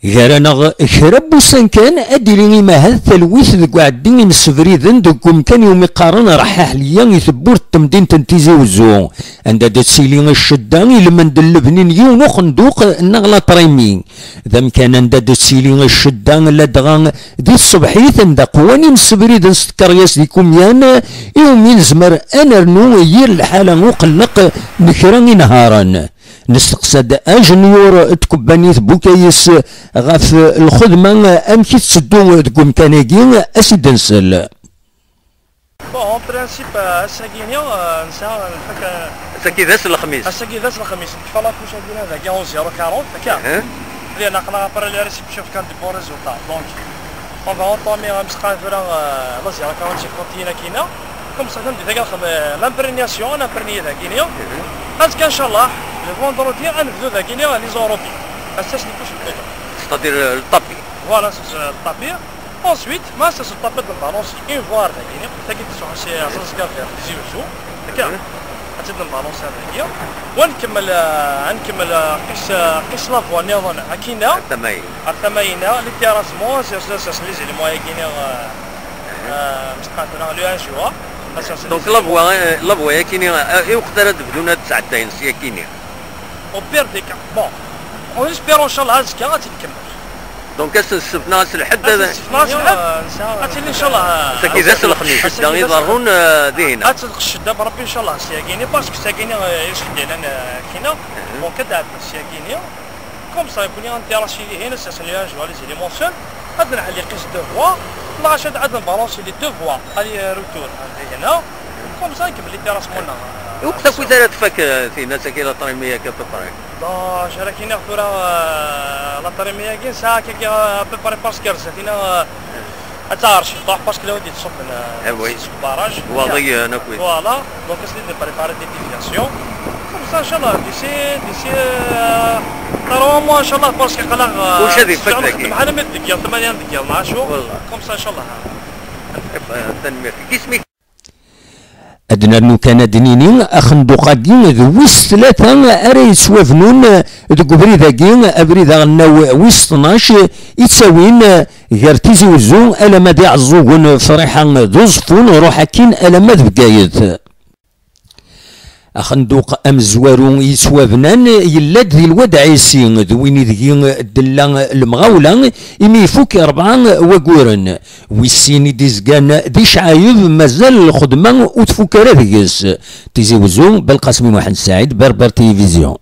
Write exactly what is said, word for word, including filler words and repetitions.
Gar-aneɣ kra n wussan kan, ad d-tili imahat talwit deg uɛeddi imsebriden deg umkan iwumi qqaren Rḥaḥliya i tewwurt n temdint n Tizi Wezzu, anda d-tettili ccedda ilmend n lebni n yiwen uxenduq neɣ laṭrimi. D amkan anda d-tettili ccedda ladɣa di tṣebḥit, anda qwan imsebriden s tkeryas d ikumyan, iwumi nezmer ad nernu yir lḥala uqelleq n kra inehharen. Nesteqsa-d ajenyur n tkebbanit Bukayes ɣef lxedma, amek i tetteddu deg umkan-agi, a s-id-nsel. Bon, en principe, euh, ass-agi-ni, euh, nesɛa lḥek. Ass-agi d ass n lexmis. Ass-agi d ass n lexmis. Nekfa la couche-agi dagi onze zéro quarante, akka. Diɣen aql-aɣ après les réceptions kan deg résultat. Donc, on va entamer amseqqa tura, euh, la zéro quarante continue akina. Comme ça, tameddit-agi ad nexdem, euh, l'imprégnation, ad nimprégnir dagini. Azekka, inchallah, le vendredi, ad nebdu dagini les enrobés. Ass-a, s lkuc n tuḍa. C'est-à-dire, euh, le tapis. Voilà, c'est, euh, le tapis. Ensuite, ma ça se tape de balancer une voie dagini. Tagi tettruḥu si Aẓaẓ Gavir, Tizi Wezzu. Akka. Ad tt-id-nbalancer dagi. Wa nkemmel, euh, ad nkemmel, euh, qis, euh, qis la voie niḍen akina. Ar tama-ina. Ar tama-ina, littéralement, c'est, c'est, c'est les éléments-agi-ni, euh, euh, mesteqaten, le un juin. Donc, la voie, euh, la voie-agi-ni, euh, i weqt ara d-bdun ad sɛeddayen s yakini? Au pire des cas. Bon, on espère, inchallah, azekka ad tt-id-nkemmel. Donc, ass n ssebt neɣ ass n lḥedd, ad tt-id-nkemmel, euh, ad tili, inchallah. Ass-agi d ass n lexmis, da i iḍerrun, euh, dihin. Ad tedq ccedda, Rebbi, inchallah, s yagini, parce que s yagini, euh, i ccedda yellan, euh, kina. Donc, ad tɛeddi s yagini. Comme ça, nekkni ad ntiṛaci dihin, ass-a, s nuage, les éléments seuls, ad nɛelli qis deux voies, neɣ acu ad, ad nbalancer les deux voies, aller-retour, dihina. Comme ça, nkemmel littéralement-nneɣ. I weqt akkit ara tfak, euh, tin, ass-agi, la trémie-agi, à peu près? Bon, jara kiniɣ tura, euh, la trémie-agi, nesɛa akka, à peu près, parce que, euh, ad taɣer ciṭuḥ, parce que la wadi تصب, euh, ah oui, seg barrage. Waḍi, euh, nakwi. Voilà, donc, c'est de préparer des déviations. Comme ça, inchallah, d'ici, d'ici, euh, trois mois, inchallah, parce que aql-aɣ, euh, kullec ad ifak dagi. Bḥal ma deg yiḍ, ثمانية deg yiḍ, neɣ acu. Voilà. Comme ça, inchallah. Tanemmirt. Isem-ik? Ad nernu kan ad d-nini, axenduq-agi d wis tlata ara yettwabnun deg ubrid-agi, abrid aɣelnaw wis tnac, ittawin gar Tizi Wezzu alamma d Iɛeẓẓugen, Friḥa d Uẓeffun, ruḥ akkin alamma d Bgayet. Axenduq amezwaru yettwabnan yella-d di Lwad Ɛisi, d win ideg d-tella lemɣawla imi ifuk rebɛa wagguren. Wis sin i d-izgan d Icɛayeb, mazal lxedma ur tfuk ara deg-s. Tizi Wezzu, Belqasem Muḥend Saɛid, Berber Télévision.